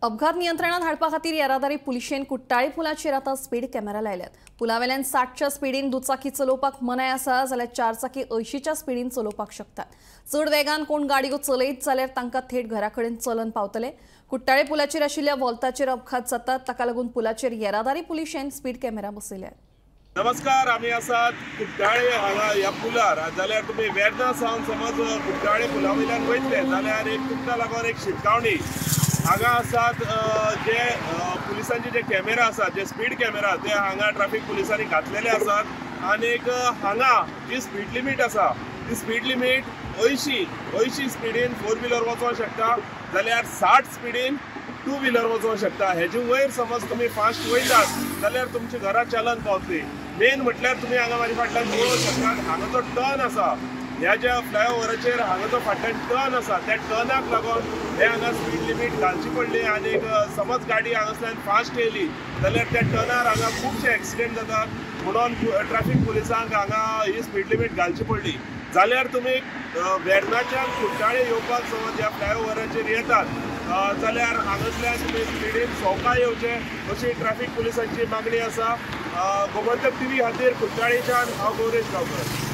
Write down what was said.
अपघात नियंत्रणात हाडपा खातीर येरादारी पुलिशेन कुट्टाळे पुलाचेर आतां स्पीड कॅमेरा लायल्यात। पुलावेल्यान 60च्या स्पिडीन दुचाकी चलोवपाक मनाय आसा जाल्यार चारचाकी 80च्या स्पिडीन चलोवपाक शकतात। चड वेगान कोण गाडयो चलयत जाल्यार तांकां थेट घरा कडेन चलन पावतले। कुट्टाळे पुलाचेर आशिल्ल्या वॉल्ताचेर अपघात जातात, ताका लागून पुलाचेर येरादारी पुलिशेन स्पीड कॅमेरा बसयल्यात। नमस्कार, आमी आसात कुट्टाळे हांगा ह्या पुलार। जाल्यार तुमी वेर्ना सावन समज कुट्टाळे पुला वयल्यान वयतले जाल्यार एक तुमकां लागून एक शिटकावणी हांगा आसात। जे पुलिसांचे जे कॅमेरा आसात, जे स्पीड कॅमेरा, ते हांगा ट्राफीक पुलिसांनी घातलेले आसात। आनीक हांगा जी स्पीड लिमीट आसा ती स्पीड लिमीट 80 स्पिडीन 4 व्हिलर वचोंक शकता, जाल्यार 60 स्पिडीन 2 व्हिलर वचोंक शकता। हेजे वयर समज तुमी फास्ट वयतात जाल्यार तुमच्या घरा चलन पावतली। मेन म्हटल्यार तुमी हांगा म्हाज्या फाटल्यान पळोवंक शकतात, हांगा जो टर्न आसा ह्या ज्या फ्लायओवराचेर हांगा जो फाटल्यान टर्न आसा त्या टर्नाक लागून हे हांगा स्पीड लिमीट घालची पडली। आनी समज गाडी हांगासल्यान फास्ट येयली जाल्यार त्या टर्नार हांगा खुबशे एक्सिडेंट जातात, म्हणून ट्राफीक पुलिसांक हांगा ही स्पीड लिमीट घालची पडली। जाल्यार तुमी वेर्नाच्यान कुट्टाळे येवपाक समज ह्या फ्लायओवराचेर येतात जाल्यार हांगासल्यान तुमी स्पिडीन सोंका येवचे अशी ट्राफीक पुलिसांची मागणी आसा। गोमंतक टीव्ही खातीर कुट्टाळेच्यान हांव गौरेश गांवकर।